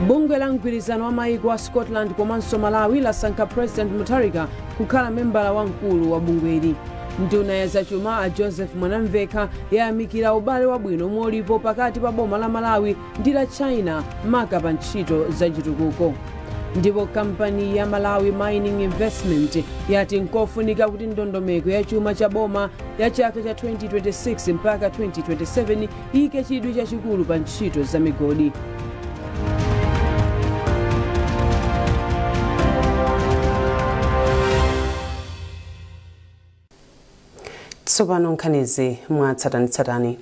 Bungwe la mgwirizano wa maiko a Scotland komanso Malawi lasankha President Mutharika kukhala membala wamkulu wa bungweli. Nduna ya zachuma a Joseph Mwanamvekha yayamikira ubale wabwino omwe ulipo pakati pa boma la Malawi ndi la China, maka pa ntchito zachitukuko. Ndipo kampani ya Malawi Mining Investment yati nkofunika kuti ndondomeko ya chuma cha boma ya chaka cha 2026 mpaka 2027 iyike chidwi chachikulu pa ntchito za migodi. Tsopano nkhanizi mwatsatanetsatane.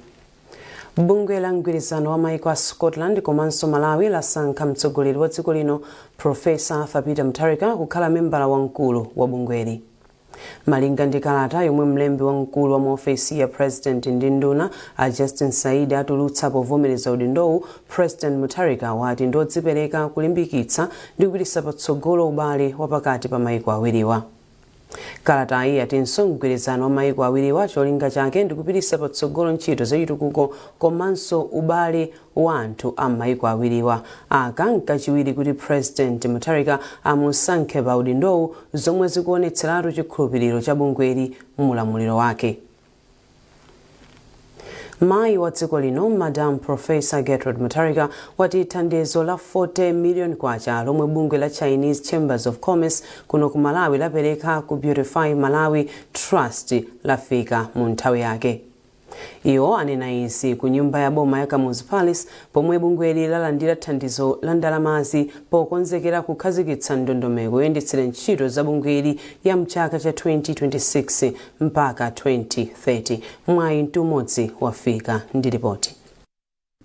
Bungwe la mgwirizano wa maiko a Scotland komanso Malawi lasankha mtsogoleri wa dziko lino, Professor Arthur Peter Mutharika, kukhala membala wamkulu wa bungweli. Malinga ndi kalata yomwe mlembi wamkulu wa mu ofesi ya President ndi nduna a Justin Saidi atulutsa povomereza udindowu, President Mutharika wati ndiodzipereka kulimbikitsa ndi kupititsa patsogolo ubale wa pakati pa maiko awiriwa. Kalatayi yatinso mgwirizano wa maiko awiriwa cholinga chake ndikupititsa patsogolo ntchito zachitukuko komanso ubale wa anthu a m'maiko awiriwa. Aka nkachiwiri kuti President Mutharika amusankhe pa udindowu, zomwe zikuonetseratu chikhulupiriro cha bungweli mulamuliro wake. Mayi wa dziko lino, Madam Professor Gertrude Mutharika, wati thandizo la 40 million kwacha lomwe bungwe la Chinese Chambers of Commerce kuno ku Malawi lapereka ku Beautify Malawi Trust lafika mu nthawi yake. Iwo anena izi ku nyumba ya boma ya Kamuzu Palace pomwe bungweli lalandira thandizo la ndalamazi pokonzekera kukhazikitsa ndondomeko yoyendetsera ntchito za bungweli ya mchaka cha 2026 mpaka 2030. Mwayi Mtumodzi wafika ndi ripoti.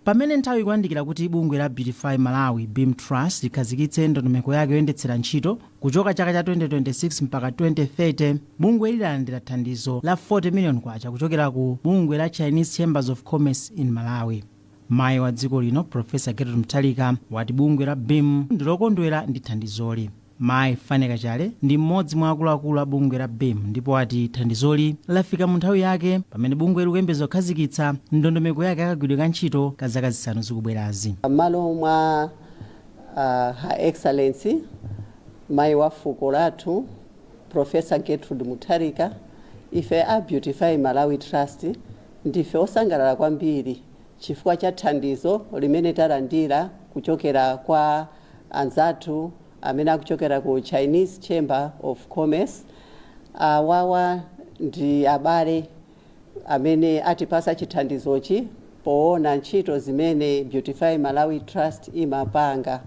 Pamene nthawi ikuyandikira kuti bungwe la Beautify Malawi BEAM Trust likhazikitse ndondomeko yake yoyendetsera ntchito kuchoka chaka cha 2026 mpaka 2030, bungweli lalandira thandizo la 40 million kwacha kuchokera ku bungwe la Chinese Chambers of Commerce in Malawi. Mayi wa dziko lino, Professor Gertrude Mutharika, wati bungwe la BEAM ndilokondwera ndi thandizoli. Mayi Fane Kachale ndi mmodzi mwa akuluakulu a bungwe la BEAM ndipo ati thandizoli lafika mu nthawi yake pamene bungwe likuyembekeza kukhazikitsa ndondomeko yake yakagwiridwe ka ntchito ka zaka 5 zikubwerazi. M'malo mwa Her Excellency mayi wa fuko lathu, Professor Gertrude Mutharika, ife a Beautify Malawi Trust ndife osangalala kwambiri chifukwa cha thandizo limene talandira kuchokera kwa anzathu amene akuchokera ku Chinese Chamber of Commerce. Awawa ndi abale amene atipasa chithandizochi poona ntchito zimene Beautify Malawi Trust imapanga.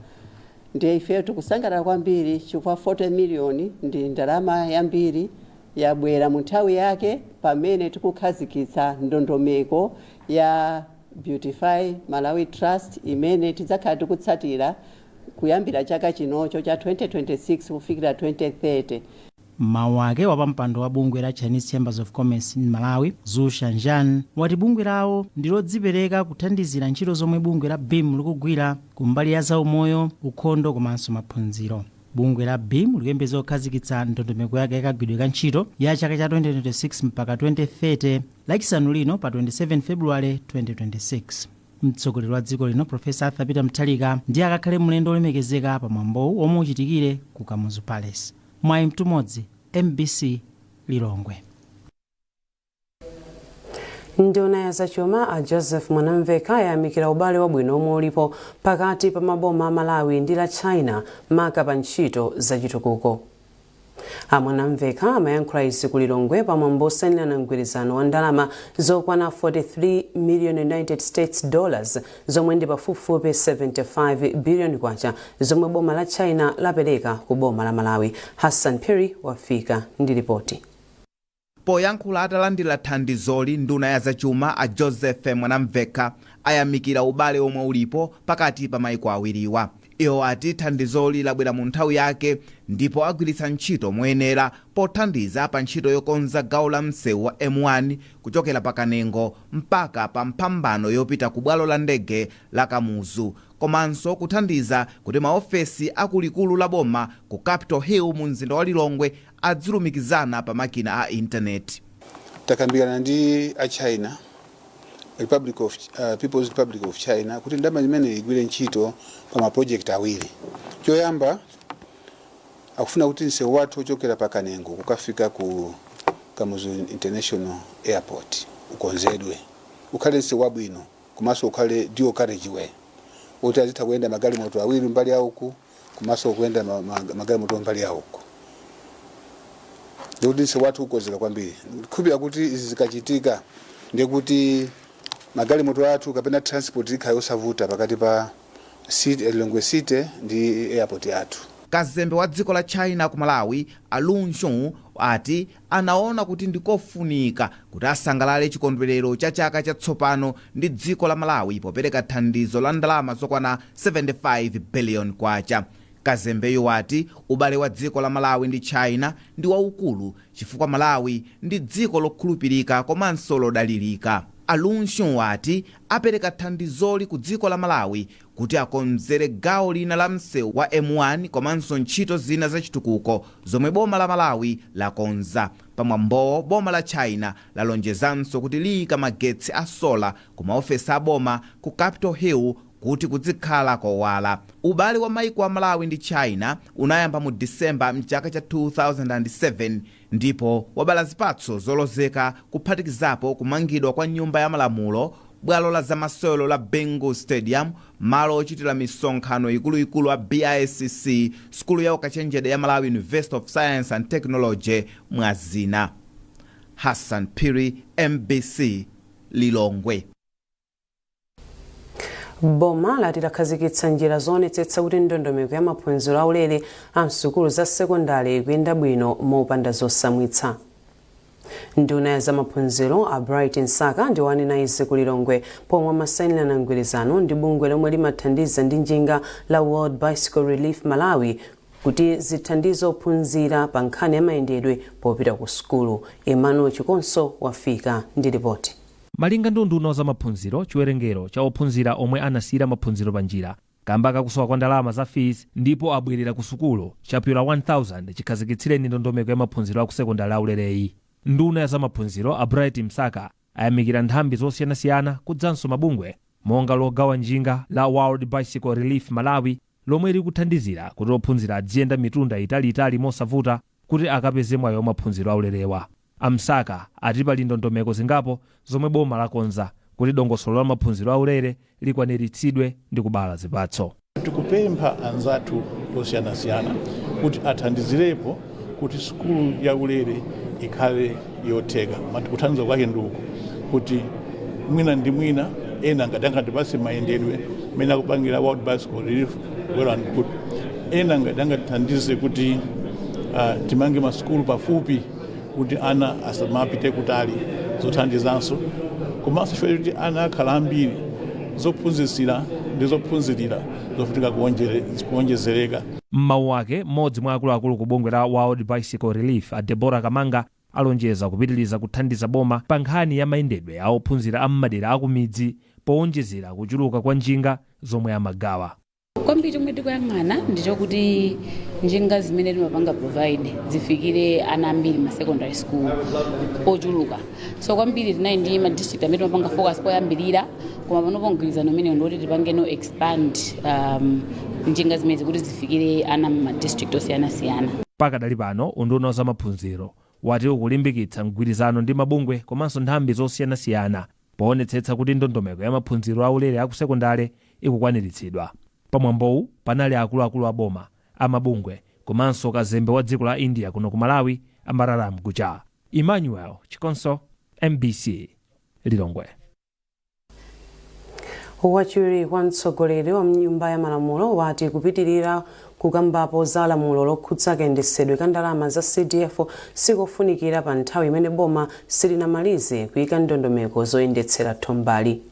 Ndiye ifeyo tikusangalala kwambiri chifukwa 40 million ndi ndalama yambiri, yabwera mu nthawi yake pamene tikukhazikitsa ndondomeko ya Beautify Malawi Trust imene tidzakhala tikutsatira kuyambira chaka chinocho cha 2026 kufikira 2030. M'mawu ake, wapampando wa bungwe la Chinese Chambers of Commerce in Malawi, Zhu Shanzhan, wati bungwe lawo ndi lodzipereka kuthandizira ntchito zomwe bungwe la BEAM likugwira kumbali ya zaumoyo, ukhondo komanso maphunziro. Bungwe la BEAM likuyembekeza kukhazikitsa ndondomeko yake yakagwiridwe ka ntchito ya chaka cha 2026 mpaka 2030 Lachisanu lino pa 27 February 2026. Mtsogoleri wa dziko lino, Professor Arthur Peter Mutharika, ndiye akakhale mlendo wolemekezeka pa mwambowu omwe uchitikire ku Kamuzu Palace. Mwayi Mtumodzi, MBC, Lilongwe. Nduna ya zachuma a Joseph Mwanamvekha yayamikira ubale wabwino omwe ulipo pakati pa maboma a Malawi ndi la China, maka pa ntchito zachitukuko. A Mwanamvekha amayankhula izi ku Lilongwe pamwambo osainirana mgwirizano wa ndalama zokwana 43 million United States dollars, zomwe ndi pafupifupi 75 billion kwacha, zomwe boma la China lapereka ku boma la Malawi. Hassan Phiri wafika ndi ripoti. Poyankhula atalandira thandizoli, nduna ya zachuma a Joseph Mwanamvekha ayamikira ubale omwe ulipo pakati pa maiko awiriwa. Iwo ati thandizoli labwera mu nthawi yake ndipo agwiritsa ntchito moyenera pothandiza pa ntchito yokonza gawo la msewu wa M1 kuchokera pa Kanengo mpaka pa mphambano yopita ku bwalo la ndege la Kamuzu, komanso kuthandiza kuti maofesi akulikulu la boma ku Capital Hill mu mzinda wa Lilongwe adzilumikizana pa makina a intaneti. Takambirana ndi a China. Republic of People's Republic of China kuti ndalama imene igwire ntchito pa maproject awiri. Choyamba, akufuna kuti msewu wathu ochokera pa Kanengo kukafika ku Kamuzu International Airport ukonzedwe, ukhale msewu wabwino komanso ukhale dual carriageway kuti azitha kuyenda magalimoto awiri mbali yauku komanso kuyenda magalimoto mbali yauku, ndikuti msewu wathu ukonzeka kwambiri. Ndikhulupirira kuti izi zikachitika, ndikuti magalimoto athu kapena transport ikhala yosavuta pakati pa city, Lilongwe City ndi airport yathu. Kazembe wa dziko la China ku Malawi, a Lu Xun, ati anaona kuti ndikofunika kuti asangalale chikondwerero cha chaka chatsopano ndi dziko la Malawi popereka thandizo la ndalama zokwana 75 billion kwacha. Kazembeyo wati ubale wa dziko la Malawi ndi China ndi waukulu chifukwa Malawi ndi dziko lokhulupirika komanso lodalirika. A Lu Xun wati apereka thandizoli ku dziko la Malawi kuti akonzere gawo lina la msewu wa M1 komanso ntchito zina zachitukuko zomwe boma la Malawi lakonza. Pamwambowo, boma la China lalonjezanso kuti liyika magetsi a solar ku maofesi a boma ku Capitol Hill kuti kuzikhala kowala. Ubale wa maiko a Malawi ndi China unayamba mu Disemba mchaka cha 2007 ndipo wabala zipatso zolozeka, kuphatikizapo kumangidwa kwa Nyumba ya Malamulo, bwalo la zamasewero la Bingu Stadium, malo ochitira misonkhano ikuluikulu a BICC, sukulu ya ukachenjede ya Malawi University of Science and Technology, mwa zina. Hassan Phiri, MBC, Lilongwe. Boma lati lakhazikitsa njira zoonetsetsa kuti ndondomeko ya maphunziro aulere a msukulu za sekondari ikuyenda bwino mopanda zosamwitsa. Nduna ya zamaphunziro, a Bright Msaka, ndi wanena izi ku Lilongwe pomwe amasayinirana mgwirizano ndi bungwe lomwe limathandiza ndi njinga la World Bicycle Relief Malawi kuti zithandize ophunzira pa nkhani ya mayendedwe popita ku sukulu. Emmanuel Chikonso wafika ndi ripoti. Malinga ndi unduna wa zamaphunziro, chiwerengero cha ophunzira omwe anasiyira maphunziro pa njira kamba kakusowa kwa ndalama za fees ndipo abwerera ku sukulu chapyola 1000 chikhazikitsireni ndondomeko ya maphunziro aku sekondari aulereyi. Nduna ya zamaphunziro, a Bright Msaka, ayamikira nthambi zosiyanasiyana kudzanso mabungwe monga logawa njinga la World Bicycle Relief Malawi lomwe likuthandizira kuti ophunzira adziyenda mitunda italiitali mosavuta kuti akapeze mwayi wa maphunziro aulerewa. A Msaka ati pali ndondomeko zingapo zomwe boma lakonza kuti dongosolo la maphunziro aulere likwaniritsidwe ndi kubala zipatso. Tikupempha anzathu osiyanasiyana kuti athandizirepo kuti sukulu yaulere ikhale yotheka. Mati kuthandiza kwake nduku kuti mwina ndi mwina ena ngati angatipase mayendedwe mene akupangira World Bicycle Relief, well and good. Ena ngati angatithandize kuti timange masukulu pafupi kuti ana asamapite kutali, zothandizanso. Komanso chifukwa kuti ana akhala ambiri, zophunzitsira ndi zophunzirira zofunika kuwonjezereka. M'mawu ake, mmodzi mwa akuluakulu ku bungwe la World Bicycle Relief, a Debora Kamanga, alonjeza kupitiriza kuthandiza boma pa nkhani ya mayendedwe a ophunzira a m'madera akumidzi powonjezera kuchuluka kwa njinga zomwe amagawa. Kwambiri chomwe tikuyang'ana ndichokuti njinga zimene timapanga provide zifikire ana ambiri ma secondary school ochuluka. So kwambiri tinali ndi ma district amene timapanga focus poyambirira, koma panopo mgwirizano umenewo ndikuti tipangeno expand njinga zimenezi kuti zifikire ana ma district osiyanasiyana. Pakadali pano, unduna wa zamaphunziro wati ukulimbikitsa mgwirizano ndi mabungwe komanso nthambi zosiyanasiyana poonetsetsa kuti ndondomeko ya maphunziro aulere aku sekondale ikukwaniritsidwa. Pamwambowu panali akuluakulu a boma, amabungwe komanso kazembe wa dziko la India kuno ku Malawi, Amararam Gujar. Emmanuel Chikonso, MBC, Lilongwe. Wachiwiri kwa mtsogoleri wa Mnyumba ya Malamulo wati kupitirira kukambapo za lamulo lokhudza kayendetsedwe ka ndalama za CDF sikofunikira pa nthawi imene boma silinamalize kuyika ndondomeko zoyendetsera thombali.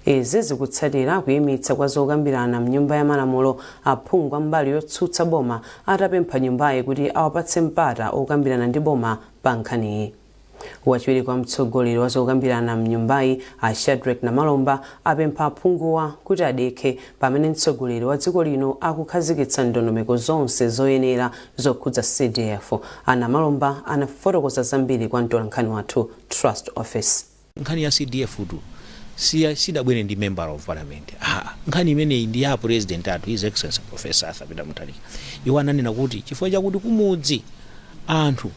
Izi zikutsatira kuyimitsa kwa zokambirana mnyumba ya malamulo, aphungu ambali yotsutsa boma atapempha nyumbayi kuti awapatse mpata okambirana ndi boma pa nkhaniyi. Wachiwiri kwa mtsogoleri wa zokambirana mnyumbayi, a Shadrack Namalomba, apempha aphunguwa kuti adekhe pamene mtsogoleri wa dziko lino akukhazikitsa ndondomeko zonse zoyenera zokhudza CDF. A Namalomba anafotokoza zambiri kwa mtolankhani wathu, Trust Office. Nkhani ya CDF tu Sidabwere ndi member of parliament. Nkhani imeneyi ndi ya president athu, His Excellency Professor Arthur Peter Mutharika. Iwo ananena kuti chifukwa chakuti kumudzi anthu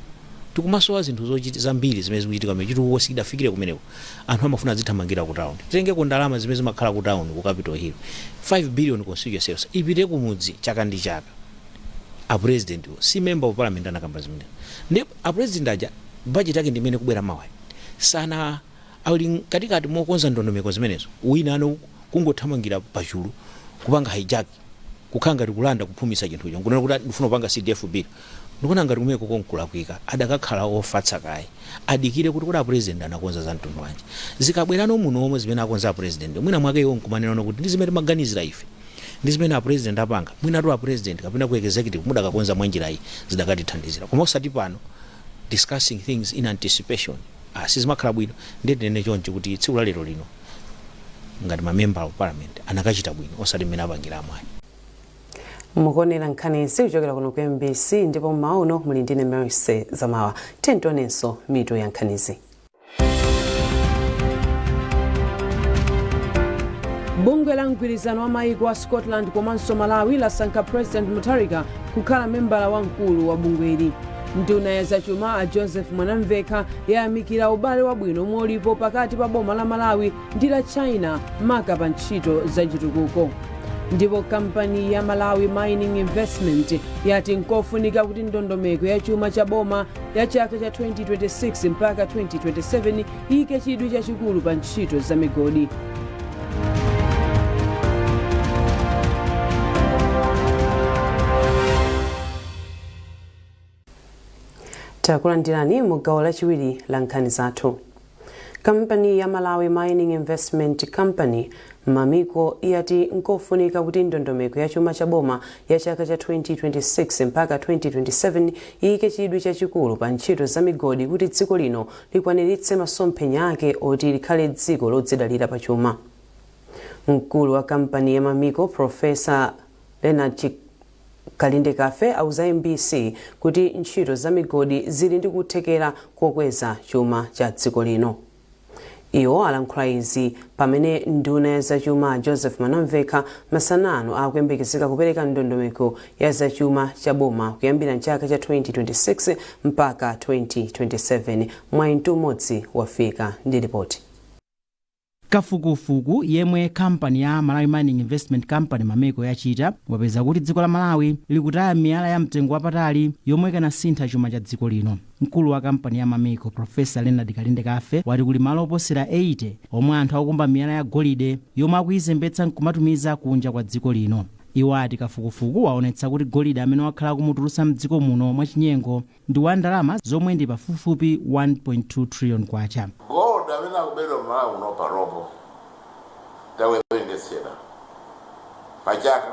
tikumasowa zinthu zochita zambiri zimene zikuchitika kumene chitukuko sichidafikire kumeneko, anthu amafuna azithamangira ku town. Titengeko ndalama zimene zimakhala ku town, ku Capitol Hill, 5 billion constituency yonse ipite kumudzi chaka ndi chaka. A president, si member of parliament, anakamba zimene. Ndi a president aja, budget yake ndimene kubwera mawa, sana ali katikati mokonza ndondomeko zimenezo. Wina ano kungothamangira pachulu kupanga hijack, kukhala ngati kulanda, kuphumisa chinthucho, nkunena kuti ndifuna kupanga CDF bill. Ndikuona ngati kumeko konkulakwika. Adakakhala ofatsa kaye, adikire kuti a president anakonza za mtundu wanji. Zikabwerano muno omwe zimene akonza a president, mwina mwake iwo nkumanena kuti ndi zimene timaganizira ife ndi zimene a president apanga, mwinatu a president kapena ku executive mudakakonza mwanjira iyi, zidakatithandizira. Koma osati pano, discussing things in anticipation, sizimakhala bwino. Ndiye tinene chonchi kuti tsiku la lero lino, ngati ma member of parliament, anakachita bwino, osati mmene apangira amwayi. Mukuonera nkhanizi kuchokera kuno ku MBC, ndipo mmawa uno muli ndine Mercy Zamawa. Tionenso mitu ya nkhanizi. Bungwe la mgwirizano wa maiko a Scotland komanso Malawi lasankha President Mutharika kukhala membala wamkulu wa bungweli. Nduna ya zachuma a Joseph Mwanamvekha yayamikira ubale wabwino omwe ulipo pakati pa boma la Malawi ndi la China, maka pa ntchito zachitukuko. Ndipo kampani ya Malawi Mining Investment yati nkofunika kuti ndondomeko ya chuma cha boma ya chaka cha 2026 mpaka 2027 iyike chidwi chachikulu pa ntchito za migodi. Takulandirani mu gawo lachiwiri la nkhani zathu. Kampani ya Malawi Mining Investment Company, Mamico, yati nkofunika kuti ndondomeko ya chuma cha boma ya chaka cha 2026 mpaka 2027 iyike chidwi chachikulu pa ntchito za migodi kuti dziko lino likwaniritse masomphenya ake oti likhale dziko lodzidalira pa chuma. Mkulu wa kampani ya Mamico, Professor Leonard Kalindekafe, auza MBC kuti ntchito za migodi zili ndi kuthekera kokweza chuma cha dziko lino. Iwo alankhula izi pamene nduna ya zachuma Joseph Mwanamvekha masanano akuyembekezeka kupereka ndondomeko ya zachuma cha boma kuyambira mchaka cha 2026 mpaka 2027. Mwayi Mtumodzi wafika ndi ripoti. Kafukufuku yemwe kampani ya Malawi Mining Investment Company, Mamico, yachita wapeza kuti dziko la Malawi likutaya miyala ya mtengo wapatali yomwe ikanasintha chuma cha dziko lino. Mkulu wa kampani ya Mamico, Professor Leonard Kalindekafe, wati kuli malo oposera 80 omwe anthu akukumba miyala ya golide yomwe akuyizembetsa nkumatumiza kunja kwa dziko lino. Iwo ati kafukufuku waonetsa kuti golide amene wakhala akumutulutsa mdziko muno mwachinyengo ndi wa ndalama zomwe ndi pafupifupi 1.2 trillion kwacha. Gold amene akubedwa m'Malawi muno panopo, tawerengetsera pachaka,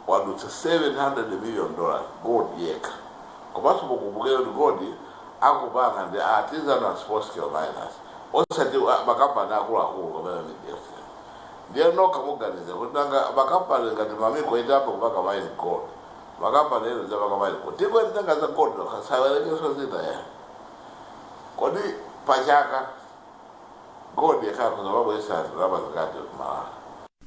wadutsa $700 million, gold yekha. Komanso mukumbukire kuti gold akupanga ndi artisanal small scale miners, osati makampani akuluakulu kapena medium. Ndiye nokha muganize kuti nanga makampani ngati Mamico itayamba kupanga mine gold, makampani ena zapanga mine gold, tingotenga za gold nokha, sawerengeso zina ya, kodi pachaka gold yekha kuzamabwesa ndalama zingati Malawi?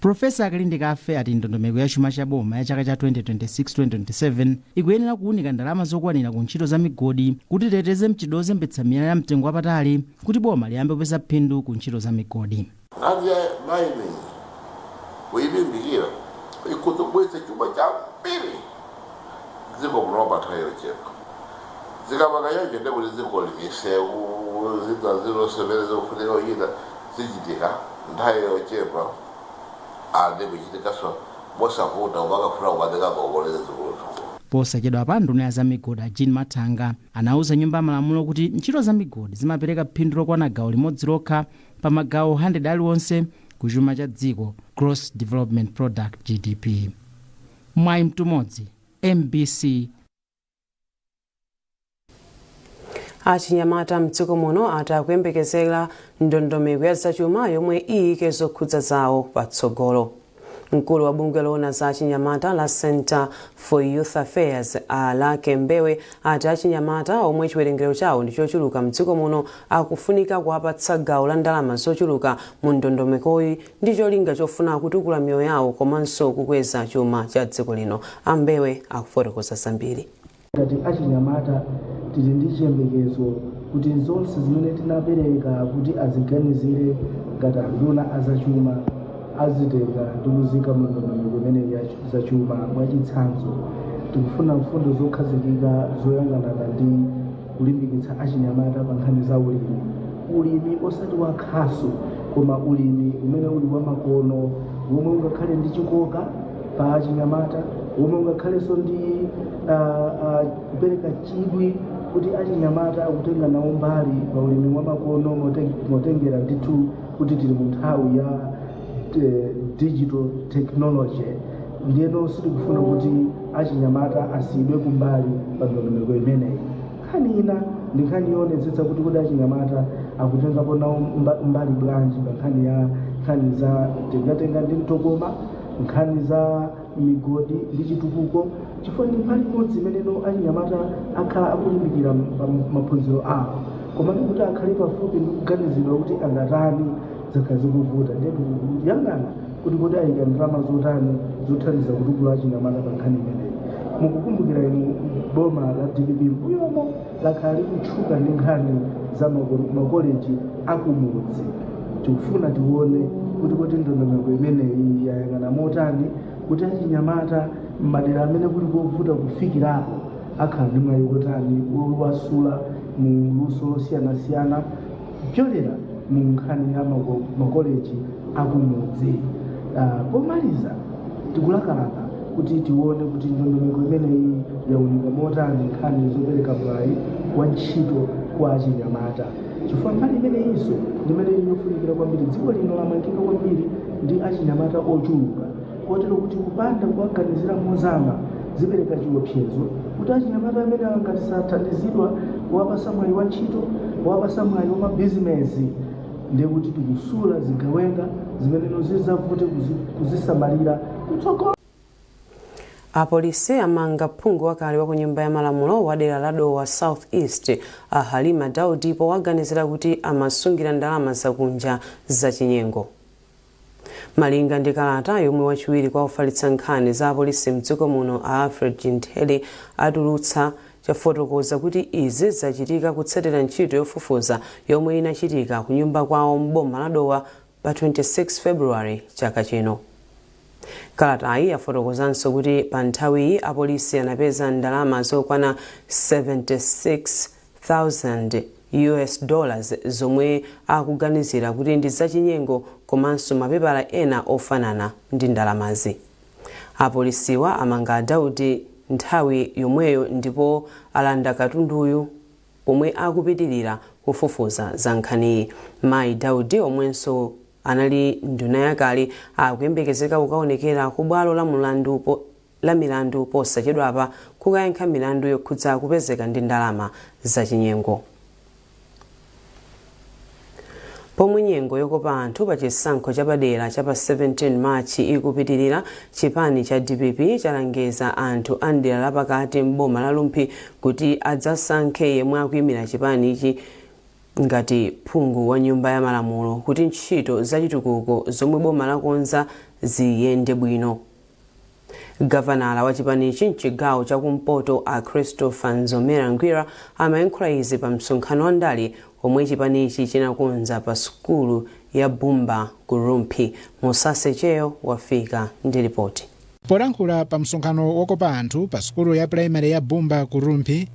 Professor Kalindekafe ati ndondomeko ya chuma cha boma ya chaka cha 2026-2027 ikuyenera kuwunika ndalama zokwanira ku ntchito za migodi kuti titeteze mchitidwe ozembetsa miyala ya mtengo wapatali, kuti boma liyambe kupeza phindu ku ntchito za migodi. Nkhani ya mining kuyilimbikira ikhoza kubweretsa chuma chambiri dziko muno pa nthawi yochepa. Zikapanga choncho, ndekuti dziko limisewu zina zilonse zimene zikufunika kuchita zichitika nthawi yochepa, andi kuchitikanso mosavuta umakafuna kumatenga ngongole zikuluzikulu. Posachedwa pa, nduna ya za migodi a Jean Mathanga anauza nyumba ya malamulo kuti ntchito za migodi zimapereka phindu lokwana gawo limodzi lokha pa magawo 100 aliwonse ku chuma cha dziko, gross development product, GDP. Mwayi Mtumodzi, MBC. Achinyamata mdziko muno ati akuyembekezera ndondomeko ya zachuma yomwe iyike zokhudza zawo patsogolo. Mkulu wa bungwe loona za achinyamata la Center for Youth Affairs, a Lake Mbewe, ati achinyamata omwe chiwerengero chawo ndi chochuluka mdziko muno akufunika kuwapatsa gawo la ndalama zochuluka mu ndondomekoyi ndi cholinga chofuna kutukula miyoyo yawo komanso kukweza chuma cha dziko lino. A Mbewe akufotokoza zambiri. Ngati achinyamata, tili ndi chiyembekezo kuti zonse zimene tinapereka kuti aziganizire ngati anduna azachuma azitenga ndi kuzika mu ndondomeko imeneyi ya zachuma. Mwachitsanzo, tikufuna mfundo zokhazikika zoyang'anana ndi kulimbikitsa achinyamata pa nkhani za ulimi, ulimi osati wakhasu, koma ulimi umene uli wamakono, womwe ungakhale ndi chikoka pa achinyamata, womwe ungakhalenso ndi kupereka chidwi kuti achinyamata akutenga nawo mbali pa ulimi wamakono, motengera ndithu kuti tili mu nthawi ya digital technology. Ndiyeno sitikufuna kuti achinyamata asiyidwe kumbali pa ndondomeko imeneyi. Nkhani ina ndi nkhani yoonetsetsa kuti kodi achinyamata akutengapo nawo mbali bwanji pa nkhani ya nkhani za mtengatenga ndi mtokoma, nkhani za migodi ndi chitukuko, chifukwa ndi mbali imodzi imeneno achinyamata akhala akulimbikira pa maphunziro awo, koma kuti akhale pafupi ndi kuganizidwa kuti angatani zakhala zikuvuta. Ndiye tikuyang'ana kuti kodi ayika ndalama zotani zothandiza kutukula achinyamata pa nkhani imeneyi. Mukukumbukira inu, boma la DPP mbuyomo lakhala likutchuka ndi nkhani za makoleji akumudzi. Tikufuna tione kuti kodi ndondomeko imeneyi yayang'ana motani kuti achinyamata m'madera amene kuli kovuta kufikirapo akhala ndi mwayi wotani wowasula mu luso losiyanasiyana kupyolera mu nkhani ya makoleji akumudzi. Pomaliza, tikulakalaka kuti tione kuti ndondomeko imeneyi yaunika motani nkhani zopereka mwayi wa ntchito kwa achinyamata, chifukwa mbali imeneyinso ndimene yofunikira kwambiri. Dziko lino lamangika kwambiri ndi achinyamata ochuluka, kotero kuti kupanda kuwaganizira mozama zipereka chiopsezo kuti achinyamata amene angati sathandizidwa kuwapasa mwayi wa ntchito, kuwapasa mwayi wa mabizinesi, ndiye kuti tikusula zigawenga zimeneno zizavute kuzisamalira kutsogolo. Apolisi amanga phungu wakale wa ku Nyumba ya Malamulo wa dera la Dowa South East, a Halima Daudi, powaganizira kuti amasungira ndalama zakunja zachinyengo. Malinga ndi kalata yomwe wachiwiri kwa ofalitsa nkhani za apolisi mdziko muno, a Alfred Chintheli, atulutsa, chafotokoza kuti izi zachitika kutsatira ntchito yofufuza yomwe inachitika ku nyumba kwawo m'boma la Dowa pa 26 February chaka chino. Kalatayi yafotokozanso kuti pa nthawiyi apolisi anapeza ndalama zokwana 76,000 US dollars zomwe akuganizira kuti ndi zachinyengo komanso mapepala ena ofanana ndi ndalamazi. Apolisiwa amanga Daudi nthawi yomweyo ndipo alanda katunduyu pomwe akupitirira kufufuza za nkhaniyi. Mayi Daudi, omwenso anali nduna yakale, akuyembekezeka kukaonekera ku bwalo la milandu posachedwapa kukayankha milandu yokhudza kupezeka ndi ndalama zachinyengo. Pomwe nyengo yokopa anthu pa chisankho chapadera cha pa 17 March ikupitirira, chipani cha DPP chalengeza anthu a mdera lapakati m'boma la Rumphi kuti adzasankhe yemwe akuyimira chipanichi ngati phungu wa Nyumba ya Malamulo kuti ntchito zachitukuko zomwe boma lakonza ziyende bwino. Gavanala wa chipanichi mchigawo chakumpoto, a Christopher Mzomera Ngwira, amayankhula izi pa msonkhano wa ndale omwe chipanichi chinakonza pa sukulu ya Bumba ku Rumphi. Musase Cheyo wafika ndi ripoti. Polankhula pa msonkhano wokopa anthu pa sukulu ya primary ya Bumba ku Rumphi,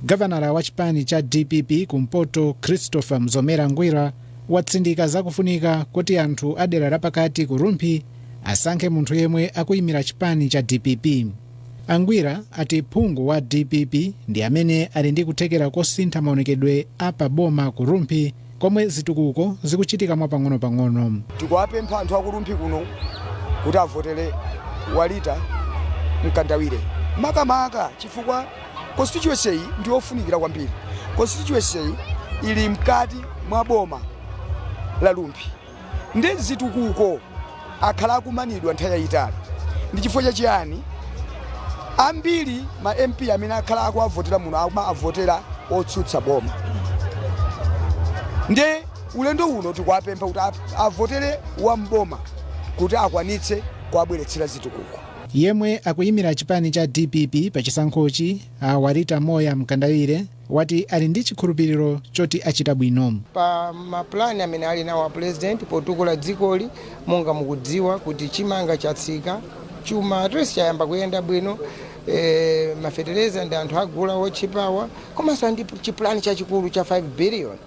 gavanala wa chipani cha DPP kumpoto, Christopher Mzomera Ngwira, watsindika zakufunika kuti anthu a dera lapakati ku Rumphi asankhe munthu yemwe akuyimira chipani cha DPP. Angwira ati phungu wa DPP ndi amene ali ndi kuthekera kosintha maonekedwe a paboma ku Rumphi, komwe zitukuko zikuchitika mwapang'ono-pang'ono. Tikuwapempha anthu aku Rumphi kuno kuti avotere Walita Mkandawire, makamaka chifukwa constituency iyi ndi yofunikira kwambiri. Constituency iyi ili mkati mwa boma la Rumphi ndi zitukuko. Akhala akumanidwa nthawi yayitali. Ndi chifukwa chachiyani ambiri ma MP amene akhala akuavotera muno amaavotera otsutsa boma? Nde ulendo uno tikuwapempha kuti avotere wamboma kuti akwanitse kuwabweretsera zitukuko. Yemwe akuyimira chipani cha DPP pa chisankhochi, a Walita Moya Mkandawire, wati ali ndi chikhulupiriro choti achita bwino. Pa mapulani amene ali nawo a President potukula dzikoli, monga mukudziwa kuti chimanga chatsika, chuma at least chayamba kuyenda bwino, mafetereza ndi anthu agula otchipawa, komanso ndi chipulani chachikulu cha 5 billion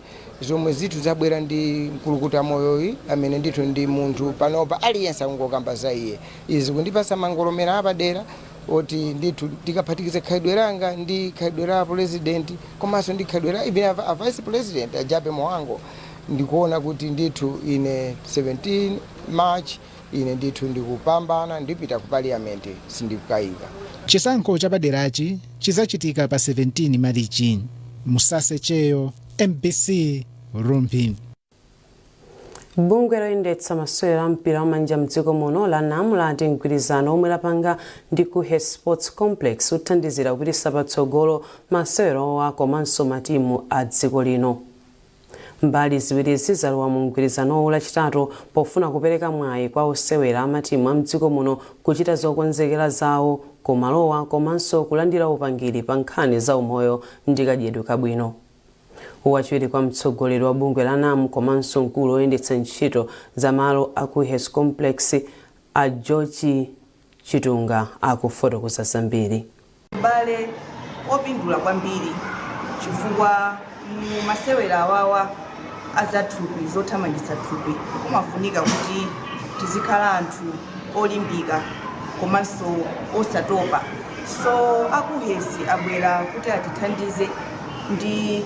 zomwe zithu zabwera ndi Mkulukuta Moyoyi, amene ndithu ndi munthu panopa aliyense akungokamba za iye. Izi kundipasa mangolomera apadera oti ndithu ndikaphatikiza khalidwe langa ndi khalidwe la President, komanso ndi khalidwe la even a Vice President a Jappie Mhango, ndikuona kuti ndithu ine 17 March ine ndithu ndikupambana, ndipita ku Parliament, sindikukayika. Chisankho chapaderachi chizachitika pa 17 Marichi. Musase Cheyo, MBC, Rumphi. Bungwe loyendetsa masewero a mpira wamanja mdziko muno la NAM lati mgwirizano omwe lapanga ndi KUHeS Sports Complex uthandizira kupititsa patsogolo masewerowa komanso matimu a dziko lino. Mbali ziwirizi zalowa mu mgwirizanowu Lachitatu pofuna kupereka mwayi kwa osewera a matimu a mdziko muno kuchita zokonzekera zawo kumalowa komanso kulandira upangiri pa nkhani za umoyo ndi kadyedwe kabwino. Wachiwiri kwa mtsogoleri wa bungwe la NAM komanso mkulu woyendetsa ntchito za malo a KUHeS Complex, a George Chitunga, akufotokoza zambiri. Ubale opindula kwambiri chifukwa mu masewera awawa azathupi, zothamangitsa thupi, kumafunika kuti tizikhala anthu olimbika komanso osatopa. So a KUHeS abwera kuti atithandize ndi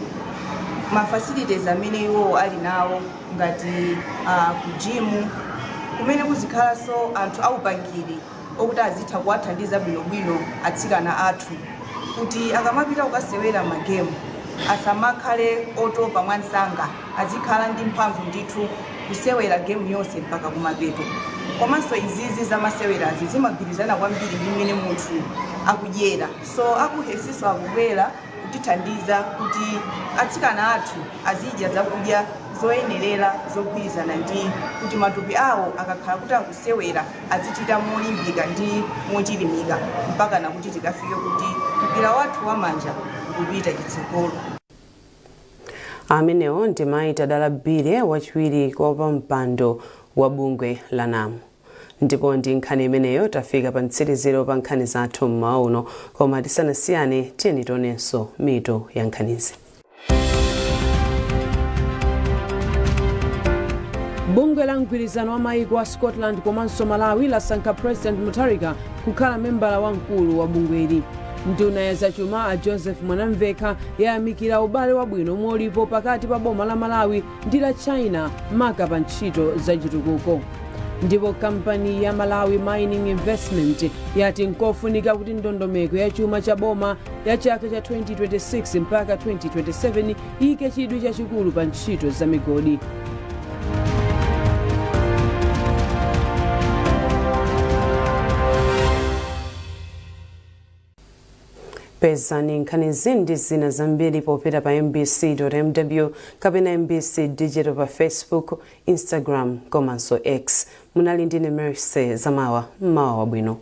ma facilities amene iwowo ali nawo, ngati ku gym kumene kuzikhalanso anthu aupangiri okuti azitha kuwathandiza bwinobwino atsikana athu kuti akamapita kukasewera magemu asamakhale otopa mwansanga, azikhala ndi mphamvu ndithu kusewera gemu yonse mpaka kumapeto. Komanso izizi zamasewerazi zimagwirizana kwambiri ndi mmene munthu akudyera, so a KUHeS-nso akubwera kutithandiza kuti atsikana athu azidya zakudya zoyenerera zogwirizana ndi kuti matupi awo akakhala kuti akusewera azichita molimbika ndi mochilimika mpaka nakuti tikafike kuti mpira wathu wamanja ukupita chitsogolo. Amenewo ndi Mayi Tadala Bile, wachiwiri kwa wapampando wa bungwe la NAM. Ndipo ndi nkhani imeneyo tafika pa mtsiriziro pa nkhani zathu mmawa uno, koma tisanasiyane tiyeni tionenso mitu ya nkhanizi. Bungwe la mgwirizano wa maiko a Scotland komanso Malawi lasankha President Mutharika kukhala membala wamkulu wa bungweli. Nduna ya zachuma a Joseph Mwanamvekha yayamikira ubale wabwino omwe ulipo pakati pa boma la Malawi ndi la China, maka pa ntchito zachitukuko. Ndipo kampani ya Malawi Mining Investment yati nkofunika kuti ndondomeko ya chuma cha boma ya chaka cha 2026 mpaka 2027 iyike chidwi chachikulu pa ntchito za migodi. Pezani nkhanizi ndi zina zambiri popita pa mbc.mw kapena MBC Digital pa Facebook, Instagram komanso X. Munali ndine Mercy Zamawa. Mmawa wabwino.